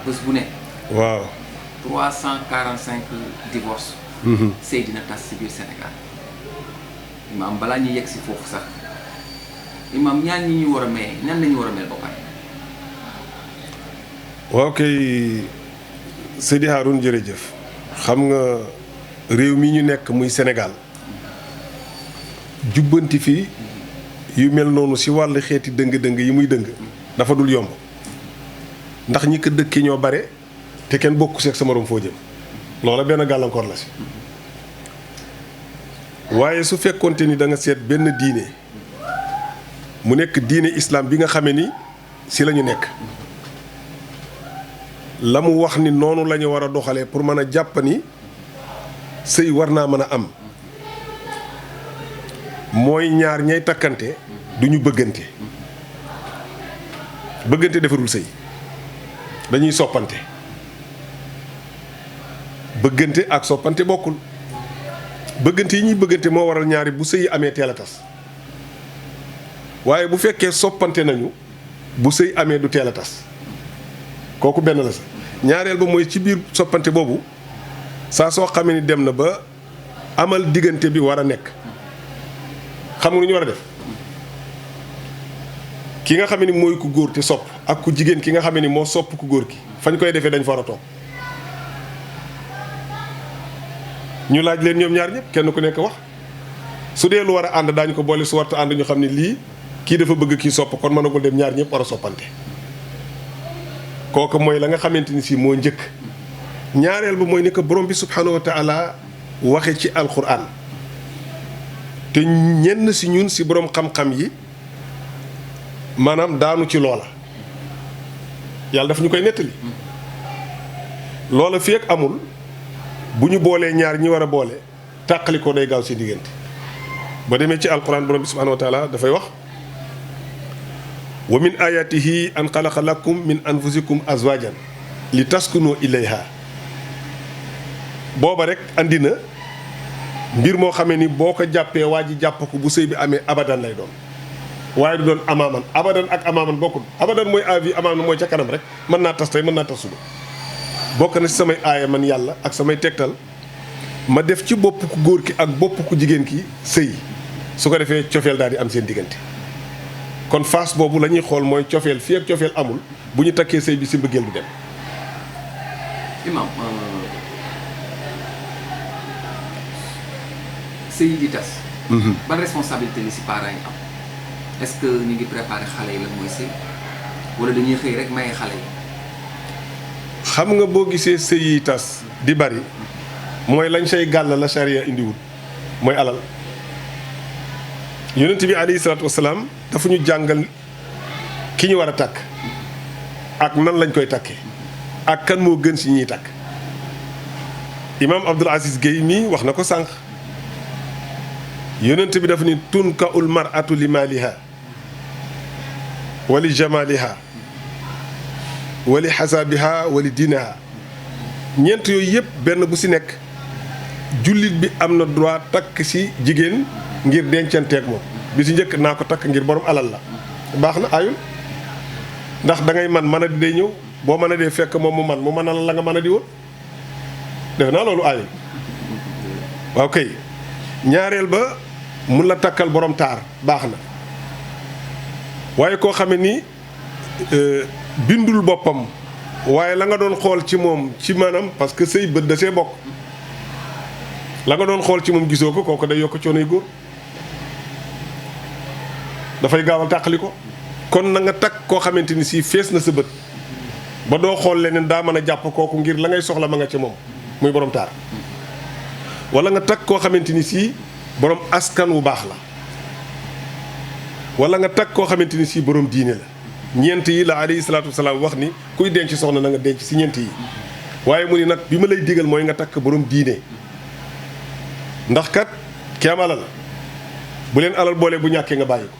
bés bu ne. waaw 345 divorce. sëy dina tas ci biir Sénégal. imam balaa ñuy yegg ci foofu sax imam ñaan ñi ñu war a may nan la ñu war a mel ba pare. waaw kay Seydi Haroun jërëjëf xam nga réew mi ñu nekk muy Sénégal jubbanti fii yu mel noonu ci wàllu xeeti dëng-dëng yi muy dëng dafa dul yomb ndax ñi ko dëkkee ñoo bare te kenn bokku seeg sa morom foo jëm loola benn gàllankoor la ci waaye su fekkonte ni da nga seet benn diine mu nekk diine islam bi nga xamee ni ci la ñu nekk la mu wax ni noonu la ñu war a doxalee pour mën a jàpp ni sëy war naa mën a am mooy ñaar ñay takkante du ñu bëggante bëggante defarul sëy dañuy soppante bëggante ak soppante bokkul bëggante yi ñuy bëggante moo waral ñaari bu sëy amee teel a tas waaye bu fekkee soppante nañu bu sëy amee du teel a tas kooku benn la sax ñaareel ba mooy ci biir soppante boobu saa soo xamee ni dem na ba amal diggante bi war a nekk xam nga lu ñu war a def ki nga xam ni mooy ku góor te sopp ak ku jigéen ki nga xam ni moo sopp ku góor ki fañ koy defee dañ fa war a toog ñu laaj leen ñoom ñaar ñëpp kenn ku nekk wax su dee lu war a ànd daañu ko boole su warta ànd ñu xam ne lii kii dafa bëgg kii sopp kon mënagul dem ñaar ñëpp war a soppante kooku mooy la nga xamante ni si moo njëkk ñaareel ba mooy ni ko borom bi subhanahu wa taala waxe ci alquran te ñenn si ñun si borom xam-xam yi maanaam daanu ci loola yàlla daf ñu koy nettali loola fi ak amul bu ñu boolee ñaar ñi war a boole tàqali ko day gaaw si diggante ba demee ci alquran borom bi subhanahu wa taala dafay wax wa min ayatihi an xalaqa lakum min anfusikum azwajan li taskunu ilayha booba rek andi na mbir moo xamee ni boo ko jàppee waa ji jàpp ko bu sëy bi amee abadan lay doon waaye du doon amaaman abadan ak amaaman bokkul abadan mooy avi amaaman mooy ca kanam rek mën naa tas tey mën naa tas suba bokk na ci samay aaya man yàlla ak samay tegtal ma def ci bopp ku góor ki ak bopp ku jigéen ki sëy su ko defee cofeel daal di am seen diggante kon phase boobu la ñuy xool mooy cofeel fii ak cofeel amul bu ñu takkee sëy bi si mbëggeel du dem. imam sëy di tas. ban responsabilité li si parents yi am est-ce que ñu ngi préparé xale yi la mooy sëy wala dañuy xëy rek maye xale yi. xam nga boo gisee sëy yi tas di bari mooy lañ say gàll la charia indiwul mooy alal yonent bi alayhi salaatu wasalaam dafa ñu jàngal ki ñu war a takk ak nan lañ koy takkee ak kan moo gën si ñuy takk imaam Abdul Aziz Guèye mii wax na ko sànq yonent bi dafa ni tunka ul mar'atu li maaliha wa li jamaliha wa li xasaabiha wa li diinaha ñeent yooyu yëpp benn bu si nekk jullit bi am na droit takk si jigéen ngir dencanteeg moom bi si njëkk naa ko takk ngir borom alal la baax na ayul ndax da ngay mën a di day ñëw boo mën a dee fekk moom mu mën a la nga mën a di woon def naa loolu ayul waaw kay ñaareel ba mun la takkal borom taar baax na waaye koo xame ni bindul boppam waaye la nga doon xool ci moom ci maanaam parce que say bët da see bokk la nga doon xool ci moom gisoo ko kooku day yokk coonoy góor dafay gaawal tàqali ko kon na nga takk koo xamante ni si fees na sa bët ba doo xool leneen daa mën a jàpp kooku ngir la ngay soxla ma nga ci moom muy borom taar wala nga takk koo xamante ni si borom askan wu baax la wala nga takk koo xamante ni si borom diine la ñeent yi la alayhi salaatu wasalaam wax ni kuy denc soxna na nga denc si ñeent yi waaye mu ni nag bi ma lay digal mooy nga takk borom diine ndax kat ki am alal bu leen alal boole bu ñàkkee nga bàyyi ko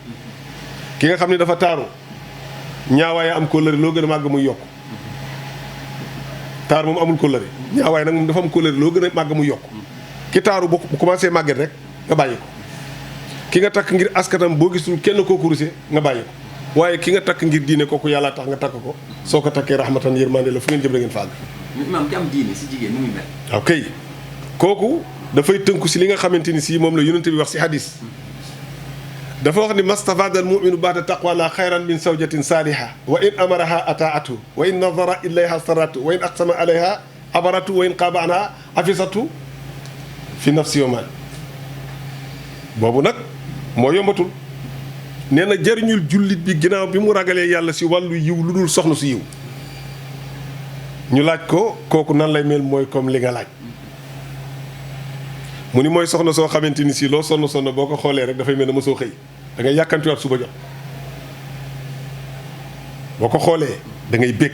ki nga xam ne dafa taaru ñaawaay am kóllëre loo gën a màgg muy yokk taar moom amul kóllëre ñaawaay nag moom dafa am kóllëre loo gën a màgg muy yokk ki taaru bu commencé màgget rek nga bàyyi ko ki nga takk ngir askatam boo gisul kenn koo kuruse nga bàyyi ko waaye ki nga takk ngir diine kooku yàlla tax nga takk ko soo ko takkee rahmatan yërmande la fu ngeen jëm da ngeen fàgg. maam ki am diine si jigéen nu muy mel. waaw kay kooku dafay tënku si li nga xamante ni si moom la yonente bi wax si hadis dafa wax ni mastafadal muminu baada taqwala xayran min zawjatin saaliha wa in amaraha ataatu wa in nadara ilayha saratu wa in aqsama alayha abaratu wa in qaaba anha afisatu fi nafsi yoman boobu nag moo yombatul nee na jëriñul jullit bi ginnaaw bi mu ragalee yàlla si wàllu yiw lu dul soxna su yiw ñu laaj ko kooku nan lay mel mooy comme li nga laaj mu ni mooy soxna soo xamante ni si loo sonn boo ko xoolee rek dafay mel ne mosoo xëy da ngay yàkkantiwaat suba jot boo ko xoolee da ngay bég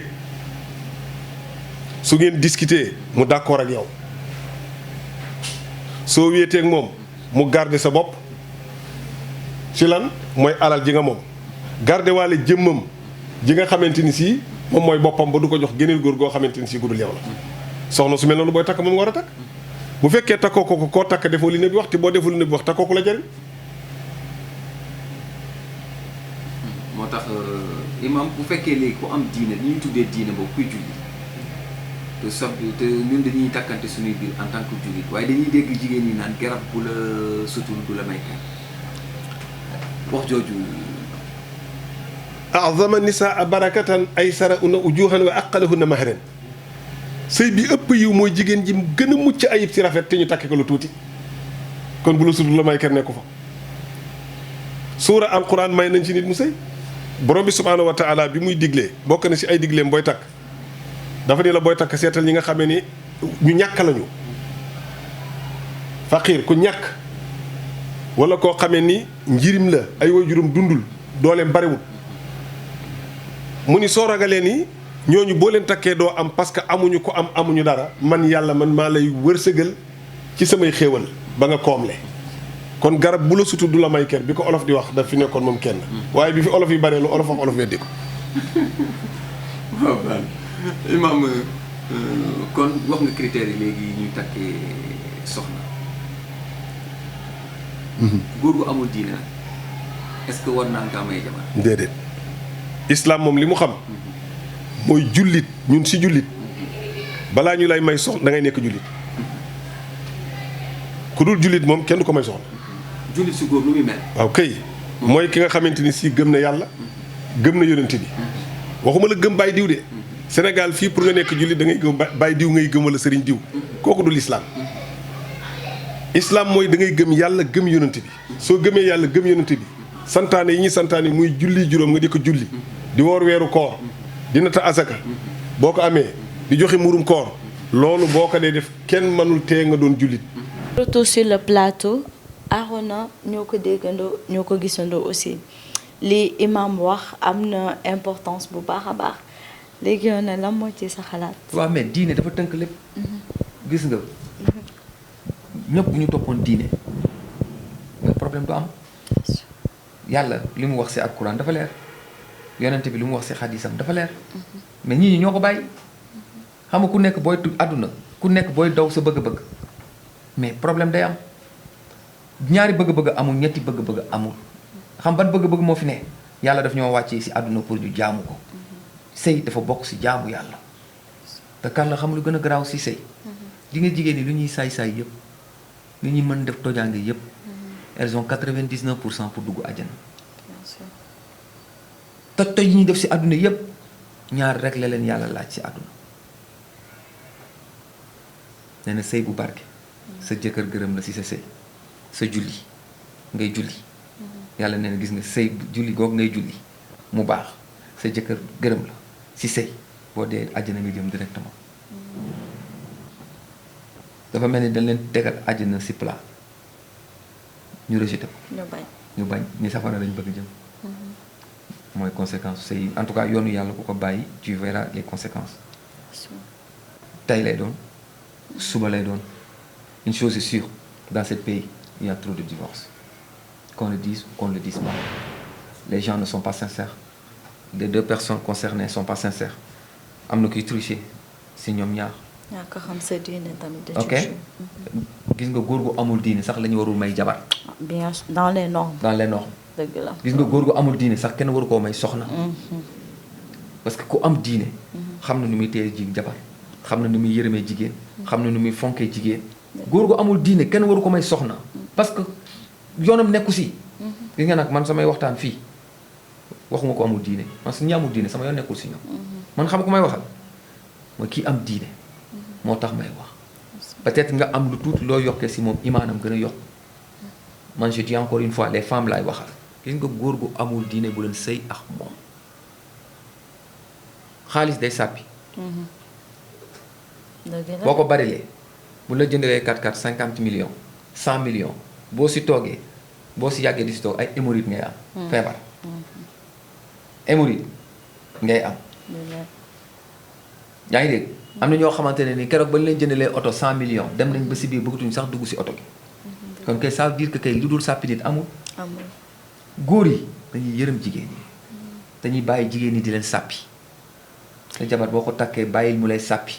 su ngeen discuter mu d'accord ak yow soo wéetee ak moom mu garder sa bopp ci lan mooy alal ji nga moom garder waale jëmmam ji nga xamante ni si moom mooy boppam ba du ko jox geneen góor goo xamante ni si gudul yow la soxna su mel noonu booy takk moom nga war a takk bu fekkee takkoo ko koo takk defoo li ne bi wax te boo defoo li ne bi wax takkoo ko la jëriñ. moo tax imam bu fekkee léegi ku am diine li ñuy tuddee diine boobu kuy julli te te ñun dañuy takkante suñuy biir en tant que jullit waaye dañuy dégg jigéen ñi naan garab bu la sutul du la may kan wax jooju. azama nisaa barakatan aysara una ujuhan wa aqalahunna mahran sëy bi ëpp yiw mooy jigéen ji gën a mucc ayib ci rafet te ñu takki ko lu tuuti kon bu la sutul la may kenn nekku fa suura alquran may nañ ci nit mu sëy borom bi subhaanahu wa taala bi muy diglee bokk na ci ay digleem booy takk dafa ni la booy takk seetal ñi nga xamee ni ñu ñàkk lañu faqiir ku ñàkk wala koo xamee ni njirim la ay waajuram dundul dooleem bariwul mu ni soo ragalee ni ñooñu boo leen takkee doo am parce que amuñu ko am amuñu dara man yàlla man maa lay wërsëgal ci samay xéewal ba nga koomle kon garab bu la sutu du la may ker bi ko olof di wax daf fi nekkoon moom kenn waaye bi fi olof yi baree lu olof wax olof weddi ko waaw baax imaam kon wax nga critères yi léegi ñuy takkee soxna góor gu amul diine nag est-ce que war naa nga may jabar déedéet islam moom li mu xam mooy jullit ñun si jullit balaa ñu lay may soxna da ngay nekk jullit ku dul jullit moom kenn du ko may soxna. jullit si góor lu muy mel. waaw kay mooy ki nga xamante ni si gëm na yàlla gëm na yonent bi waxuma la gëm bàyyi diw de Sénégal fii pour nga nekk jullit da ngay gëm bàyyi diw ngay gëm wala sëriñ diw kooku dul islam. islam mooy da ngay gëm yàlla gëm yonent bi soo gëmee yàlla gëm yonent bi santaane yi ñuy santaane muy julli juróom nga di ko julli di woor weeru koor di natt asaka boo ko amee di joxe murum koor loolu boo ko dee def kenn mënul tee nga doon jullit. Surtout sur le plateau Arona ñoo ko déggandoo ñoo ko gisandoo aussi li imam wax am na importance bu baax a baax léegi yow ne lan moo ci sa xalaat. waaw mais diine dafa tënk lépp. gis nga ñëpp bu ñu toppoon diine mais problème du am yàlla li mu wax ci alquran dafa leer yonent bi li mu wax ci xadisam dafa leer mais ñii ñoo ko bàyyi xam nga ku nekk booy àdduna ku nekk booy daw sa bëgg-bëgg mais problème day am ñaari bëgg-bëgg amul ñetti bëgg-bëgg amul xam ban bëgg-bëgg moo fi ne yàlla daf ñoo wàccee ci àdduna pour ñu jaamu ko sëy dafa bokk ci jaamu yàlla te kan la xam lu gën a garaaw ci sëy di nga jigéen ñi lu ñuy saay-saay yëpp lu ñuy mën def tojaange yëpp elles ont 99% pour dugg àjjana toj yi ñuy def ci àdduna yëpp ñaar rek la leen yàlla laaj ci àdduna nee na sëy bu barke sa jëkkër gërëm la ci sa sëy sa julli ngay julli yàlla nee na gis nga sëy julli googu ngay julli mu baax sa jëkkër gërëm la ci sëy boo dee àjjana nga jëm directement dafa mel ni dañ leen tegal àjjana ci plat ñu rejeté ko ñu bañ ni safara lañ bëgg jëm mooy conséquence sëy en tout cas yoonu yàlla ku ko bàyyi tu verras les conséquences tey lay doon suba lay doon une chose est sûre dans ce pays il y a trop de divorces qu'on le dise ou qu'on le dise pas les gens ne sont pas sincères les deux personnes concernées sont pas sincères am na kuy tricher si ñoom ñaar yaa ko xam sa diine tamit ok gis nga góor gu amul diine sax la ñu warul may jabar bien sûr dans les normes dëgg la gis nga góor gu amul diine sax kenn waru koo may soxna parce que ku am diine xam na nu muy téye jabar xam na nu muy yërëmee jigéen xam na nu muy fonkee jigéen góor gu amul diine kenn waru ko may soxna parce que yoonam nekku si gis nga nag man samay waxtaan fii waxuma ko amul diine parce que ñi amul diine sama yoon nekkul si ñoom man xam ko may waxal mooy kii am diine moo tax may wax peut-être nga am lu tuuti loo yokkee si moom imaanam gën a yokk man je dis encore une fois les femmes laay waxal gis nga góor gu amul diine bu leen sëy ak moom xaalis day sàppi boo ko barilee bu la jëndalee 4x4 50 millions 100 millions boo si toogee boo si yàggee di si toog ay hémorroïdes ngay am feebar hémorroïde ngay am yaa ngi dégg am na ñoo xamante ne ni keroog ba ñu leen jëndalee oto 100 millions dem nañ ba si biir bëggatuñ sax dugg si oto gi kon kay ça veut dire que kay lu dul sàppi nit amul góor yi dañuy yërëm jigéen ñi dañuy bàyyi jigéen ñi di leen sàppi sa jabar boo ko takkee bàyyil mu lay sàppi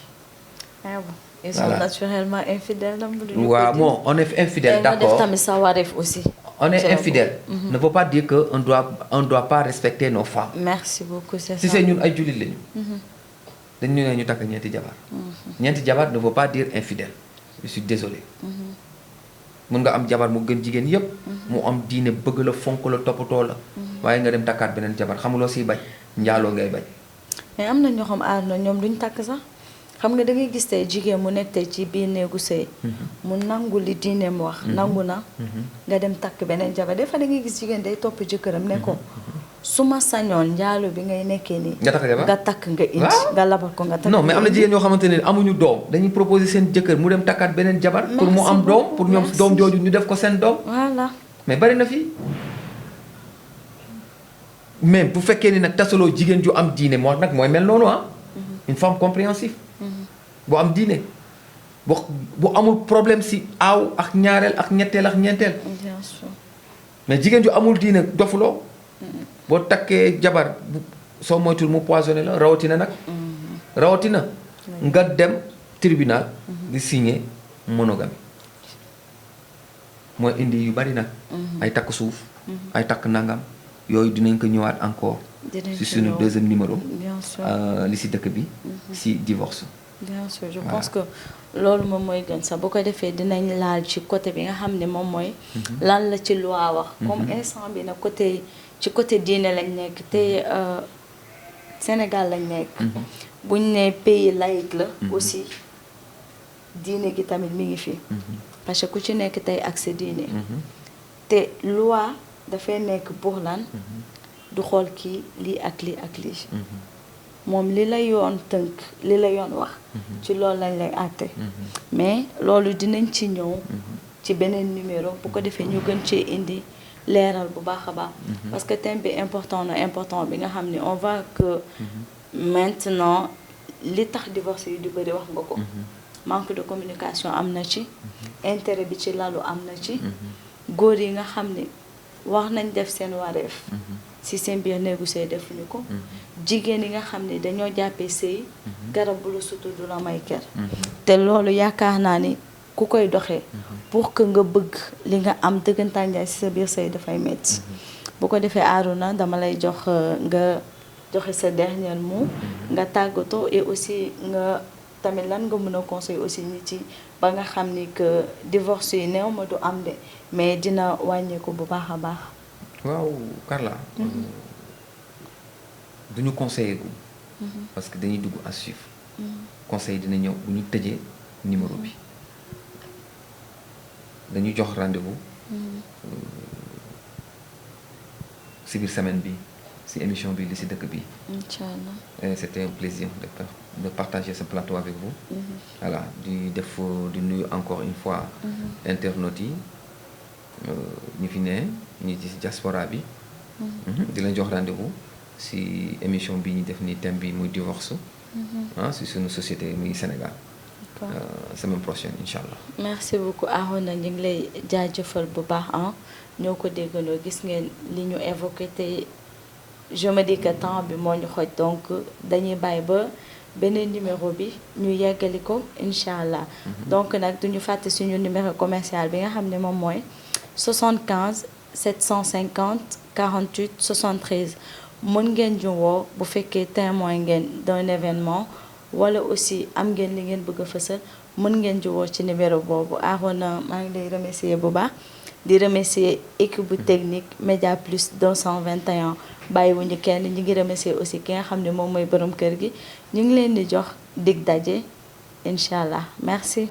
ils sont naturellement infidèles waaw bon on est infidèle d'accord tamit sa wareef aussi on est infidèle ne veut pas dire que on doit pas respecter nos femmes merci beaucoup c'est ça si c'est ñun ay jullit lañu dañu ne ñu takk ñeenti jabar ne veut pas dire infidèle je suis désolé mën nga am jabar mu gën jigéen yépp mu am diine bëgg la fonk la toppatoo la waaye nga dem takkaat beneen jabar xamuloo siy bañ njaaloo ngay bañ mais am na ñoo xam àdduna ñoom duñ takk sax xam nga da ngay gis tey jigéen mu nekk tey ci biir néegu sëy mu nangu li diineem wax nangu na nga dem takk beneen jabar des fois da ngay gis jigéen day topp jëkkëram ne ko su ma sañoon njaalo bi ngay nekkee nii nga takk nga indi nga labal ko nga takk non mais am na jigéen ñoo xamante ne amuñu doom dañuy proposer seen jëkkër mu dem takkaat beneen jabar pour mu am doom pour ñoom doom jooju ñu def ko seen doom voilà mais bari na fii mais bu fekkee ni nag tasaloo jigéen ju am diine moo nag mooy mel noonu une femme compréhensive bu am diine bu amul problème si aaw ak ñaareel ak ñetteel ak ñeenteel bien sûr mais jigéen ju amul diine dofuloo boo takkee jabar soo moytul mu poisonné la rawatina nag rawatina nga dem tribunal di signer monogamie mooy indi yu bari nag ay takk suuf ay takk nangam yooyu dinañ ko ñëwaat encore ci suñu deuxième numéro li si dëkk bi si divorce bien sûr je pense que loolu moom mooy gën sax bu ko defee dinañ laal ci côté bi nga xam ne moom mooy lan la ci loi wax comme instant bi nag côté ci côté diine lañ nekk te Sénégal lañ nekk buñ ne pays laïque la aussi diine gi tamit mi ngi fi parce que ku ci nekk tey ak sa diine te loi dafay nekk pour lan du xool kii lii ak lii ak lii moom li la yoon tënk li la yoon wax ci loolu lañ lay àtte mais loolu dinañ ci ñëw ci beneen numéro bu ko defee ñu gën cee indi leeral bu baax a baax parce que thème bi important bi nga xam ne on voit que maintenant li tax divorce yi di bëri wax nga ko manque de communication am na ci intérêt bi ci lalu am na ci góor yi nga xam ne wax nañ def seen wareef si seen biir néegu sëy defuñu ko jigéen yi nga xam ne dañoo jàppee sëy garab bu la sutur du la may ker te loolu yaakaar naa ni ku koy doxee pour que nga bëgg li nga am dëggantaan jaay ci sa biir sëy dafay metti bu ko defee Arouna dama lay jox nga joxe sa dernier mot nga tàggatoo et aussi nga tamit lan nga mën a conseiller aussi nit yi ba nga xam ni que divorce yi néew ma du am de mais dina wàññeeku bu baax a baax. waaw Carla. duñu conseiller gu parce que dañuy dugg à suivre. conseil dina ñëw bu ñu tëjee numéro bi dañu jox rendez-vous. si biir semaine bi si émission bi li si dëkk bi. Inch'Allah. C'était un plaisir de partager ce plateau avec vous. Voilà di nuyu encore une fois. internautes yi ñu fi ne ñu ci diaspora bi. di leen jox rendez-vous si émission bi ñu def ni thème bi muy divorce. si suñu société muy Sénégal. semaine prochaine Inch'Allah. merci beaucoup Arouna ñu ngi lay jaajëfal bu baax ñoo ko déggandoo gis ngeen li ñu évoqué tey je me dis que temps bi moo ñu xoj donc dañuy bàyyi ba beneen numéro bi ñu yeggali ko incha allah. donc nag duñu fàtte suñu numéro commercial bi nga xam ne moom mooy 75 750 48 73 mën ngeen ñu woo bu fekkee témoin ngeen d'un événement wala aussi am ngeen li ngeen bëgg a fësal mën ngeen ñu woo ci numéro boobu. Arona maa ngi lay remercier bu baax di remercier équipe bu technique Média Plus 221 bàyyiwuñu kenn ñu ngi remercier aussi ki nga xam ne moom mooy borom kër gi ñu ngi leen di jox dig daje incha allah merci.